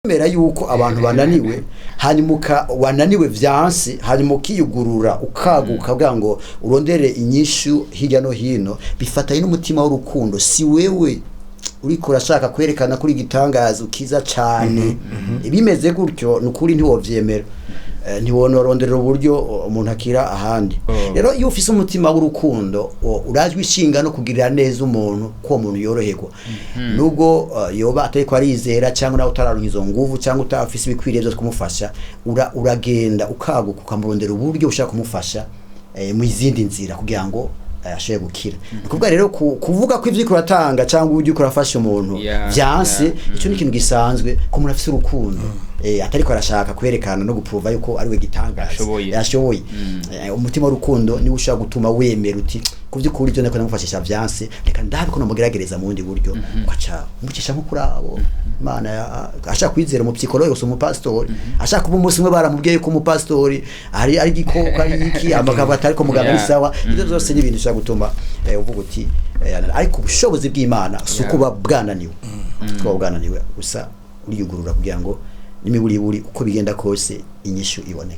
Kubera yuko abantu bananiwe, hanyuma wananiwe vyanse, hanyuma ukiyugurura, ukaguka kugira ngo urondere inyishu hirya no hino, bifatanye n'umutima w'urukundo. Si wewe uriko urashaka kwerekana kuri igitangaza ukiza cane. Bimeze gutyo, ni ukuri ntiwovyemera. Ntiwonoronderera uburyo umuntu akira ahandi. Rero iyo ufise umutima w'urukundo, urajwe ishinga no kugirira neza umuntu, ko uwo muntu yoroherwa, nubwo yoba atariko arizera, cyangwa nawe utararonka izo nguvu, cyangwa utafise ibikwiriye byo kumufasha, uragenda ukaguka, ukamurondera uburyo ushaka kumufasha mu izindi nzira kugira ngo ashobore gukira. Ni ukuvuga rero kuvuga ko ivyo uriko uratanga cyangwa uburyo uriko urafasha umuntu vyanse, ico ni ikintu gisanzwe ko umuntu afise urukundo, atariko arashaka kwerekana no gupruva yuko ari we gitangaza. Ashoboye. Yashoboye. Umutima w'urukundo niwo ushobora gutuma wemera uti: "Ku by'ukuri ibyo ndiko ndamufashisha vyanse, reka ndabe ko nomugerageza mu bundi buryo." Ugaca umucisha nko kuri abo Imana ashaka kwizera umupsychologue gusa, umupastori ashaka kuba umunsi umwe baramubwiye ko umupastori ari igikoko, ari iki, amagambo atari ko muganga ari sawa. Ibyo byose ni ibintu bishobora gutuma uvuga uti ariko ubushobozi bw'Imana si ukuba bwananiwe, kuba bwananiwe gusa, uriyugurura kugira ngo n'imiburiburi uko bigenda kose inyishu iboneke.